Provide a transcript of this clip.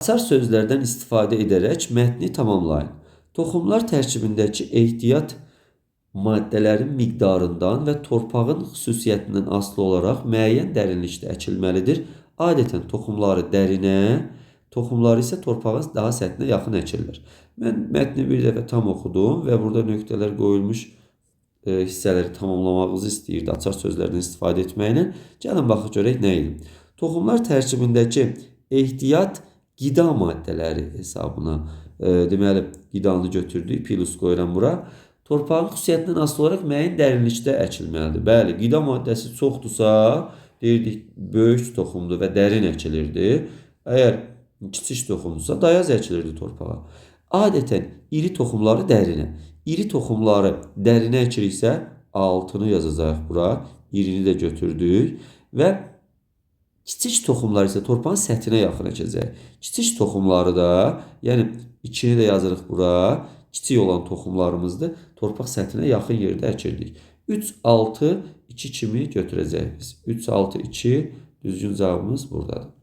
Açar sözlərdən istifadə edərək mətni tamamlayın. Toxumlar tərkibindəki ehtiyat maddələrin miqdarından və torpağın xüsusiyyətindən asılı olaraq müəyyən dərinlikdə əkilməlidir. Adətən toxumları dərinə, toxumları isə torpağın daha səthinə yaxın əkirlər. Mən mətni bir dəfə tam oxudum və burada nöqtələr qoyulmuş hissələri tamamlamağınızı istəyirdi açar sözlərdən istifadə etməklə. Gəlin baxaq görək nə idi. Toxumlar tərkibindəki ehtiyat qida maddələri hesabına, deməli qidanı götürdük, plus qoyuram bura. Torpağın xüsusiyyətindən asılı olaraq müəyyən dərinlikdə əkilməlidir. Bəli, qida maddəsi çoxdursa, deyirdik böyük toxumdur və dərin əkilirdi. Əgər kiçik toxumdursa, dayaz əkilirdi torpağa. Adətən iri toxumları dərinə. İri toxumları dərinə əkiriksə, altını yazacağıq bura. İrini də götürdük və kiçik toxumlar isə torpağın səthinə yaxın əkəcəyik. Kiçik toxumları da, yəni 2-ni də yazırıq bura. Kiçik olan toxumlarımızdır. Torpaq səthinə yaxın yerdə əkirdik. 3, 6, 2 kimi götürəcəyik biz. 3, 6, 2 düzgün cavabımız buradadır.